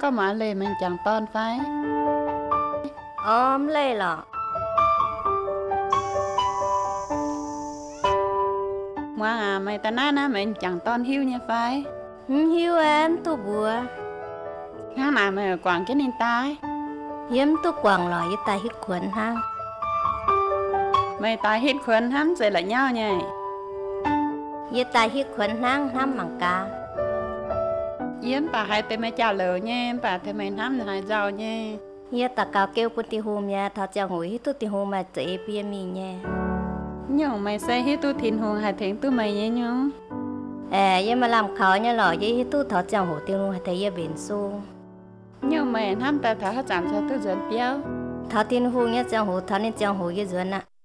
Gorngv muangx leih meih m'jangc dorn fai? Orv, mv leih lorqc. Muangx aac, meih daaih naaiv naaiv meih m'jangc dorn hiuv nyei fai? Mv hiuv aeqv, mv duqv mbuox. Hnangv naaic meih guangc jienv ninh daaih? Yie mv duqv guangc lorqc, yie daaih hitv kuonx hnangv. Meih daaih hitv kuonx hnangv, mv zeiz la'nyauv nyei. Yie daaih hitv kuonx hnangv, hnamv mangc gaax. Yie mv baac haiz deix meih jauv louc nyei, mv baac deix meih hnamv haaix nzauh nyei. Yie daux gaux geu bun Tin-Hungh mi'aqv, taux ziangh hoc hiuv duqv Tin-Hungh maaih za'eix bun yie mingh nyei. Nyungc meih se hiuv duqv Tin-Hungh haih tengx duqv meih nyei nyungc. Aeqv, yie maaih lamh kaux nyei lorqc, yie hiuv duqv taux ziangh hoc Tin-Hungh haih tengx yie mbenc sung. Nyungc meih hnamv daaih taux haaix zanc ziouc duqv nzuonx biauv? Taux Tin-Hungh nyei ziangh hoc, taux ninh ziangh hoc yie nzuonx aqv.